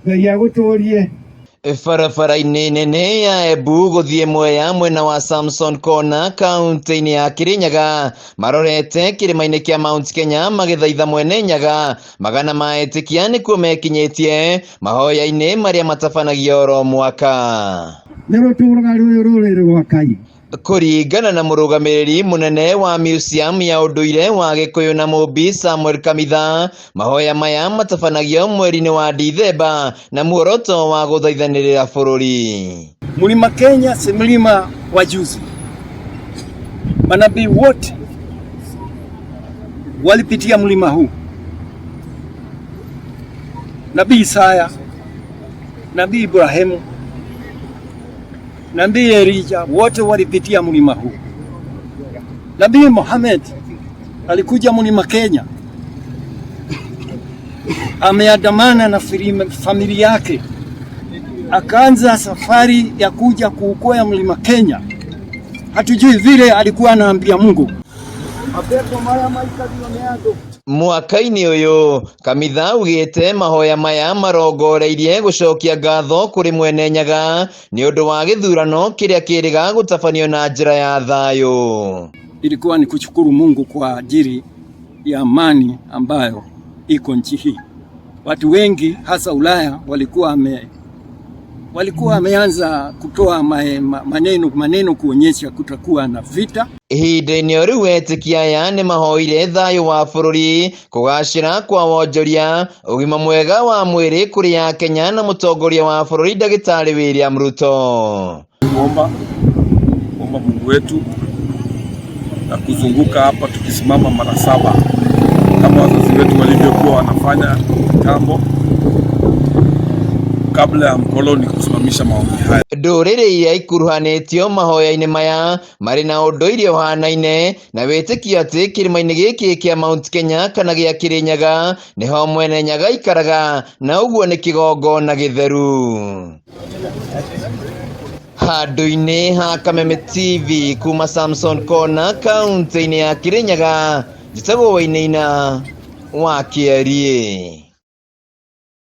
Ngai agũtũrie. Barabara-inĩ nene ya Embu gũthiĩ Mwea mwena wa Samson Corner kaunti-inĩ ya Kirinyaga marorete kĩrĩma-inĩ kĩa Mount Kenya magĩthaitha mwene Nyaga magana ma etĩkia nĩkuo mekinyĩtie mahoya-inĩ marĩa matabanagio oro mwaka. Nĩ rũtũraga rũrĩ rũrĩrĩ rwa Ngai. Kũringana na mũrũgamĩrĩri mũnene wa museum ya ũndũire wa Gĩkũyũ na Mũmbi Samuel Kamitha, mahoya maya matabanagio mweri-inĩ wa Dithemba na muoroto wa gũthaithanĩrĩra bũrũri. Mlima Kenya si mlima wa juzi. Manabii wote walipitia mlima huu. Nabii Isaya, Nabii Ibrahimu, Nabii Elija wote walipitia mlima huu. Nabii Muhammad alikuja mlima Kenya, ameandamana na familia yake, akaanza safari ya kuja kuukoa mlima Kenya. Hatujui vile alikuwa anaambia Mungu. Mwaka-inĩ ũyũ Kamitha augĩte mahoya maya marongoreirie gũcokia ngatho kũrĩ mwene Nyaga nĩ ũndũ wa gĩthurano kĩrĩa kĩrĩga gũtabanio na njĩra ya thayũ. Ilikuwa ni kushukuru Mungu kwa ajili ya amani ambayo iko nchi hii. Watu wengi hasa Ulaya walikuwa wameanza kutoa maneno maneno kuonyesha kutakuwa na vita. Ihinda-inĩ o rĩu etĩkia aya nĩ mahoire thayũ wa bũrũri, kũgacĩra kwa wonjoria, ũgima mwega wa mwĩrĩ kũrĩ akenya na mũtongoria wa bũrũri Ndagĩtarĩ William Ruto. Kuomba kuomba Mungu wetu na kuzunguka hapa tukisimama mara saba kama wazazi wetu walivyokuwa wanafanya kitambo kabla ya mkoloni kusimamisha maombi haya. Ndũrĩrĩ iria ikuruhanĩtio mahoya-inĩ maya marĩ na ũndũire ũhanaine na wĩtĩkio atĩ kĩrĩma-inĩ gĩkĩ kĩa Mount Kenya kana gĩa Kĩrĩnyaga nĩho mwene Nyaga aikaraga na ũguo nĩ kĩgongona gĩtheru. Handũ-inĩ ha Kameme TV kuma Samson Corner kaunti-inĩ ya Kĩrĩnyaga, njĩtagwo Wainaina wa Kĩariĩ.